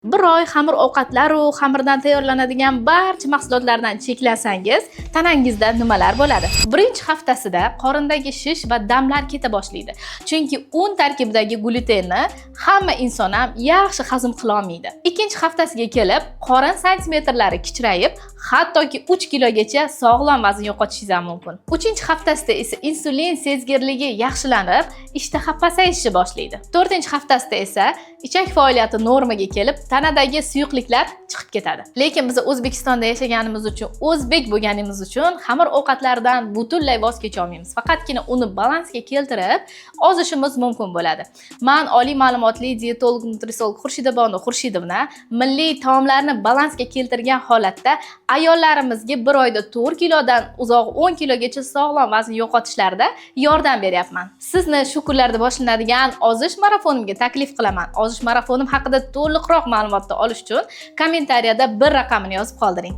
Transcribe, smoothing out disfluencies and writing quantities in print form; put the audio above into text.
Bir oy xamir ovqatlaru xamirdan tayyorlanadigan barcha mahsulotlardan cheklansangiz, tanangizda nimalar bo'ladi? Birinchi haftasida qorindagi shish va damlar keta boshlaydi. Chunki un tarkibidagi glyutenni hamma inson ham yaxshi hazm qila olmaydi. Ikkinchi haftasiga kelib, qorin santimetrlari kichrayib, hattoki 3 kilogacha sog'lom vazn yo'qotishingiz ham mumkin. Uchinchi haftasida esa insulin sezgirligi yaxshilanib, ishtaha pasayishni boshlaydi. To'rtinchi haftasida esa ichak faoliyati normaga kelib, tanadagi suyuqliklar chiqib ketadi. Lekin biz O'zbekistonda yashaganimiz uchun, o'zbek bo'lganimiz uchun xamir ovqatlardan butunlay voz kecha olmaymiz. Faqatgina uni balansga keltirib, ozishimiz mumkin bo'ladi. Man, oliy ma'lumotli diyetolog, nutrisolog Xurshidabonu Xurshidovna, milliy taomlarni balansga keltirgan holatda ayollarimizga bir oyda 4 kilodan uzoq 10 kilogacha sog'lom vazn yo'qotishlarida yordam beryapman. Sizni shu kunlarda boshlanadigan ozish marafonimga taklif qilaman. Ozish marafonim haqida to'liqroq ma'lumotni olish uchun kommentariyada bir raqamini yozib qoldiring.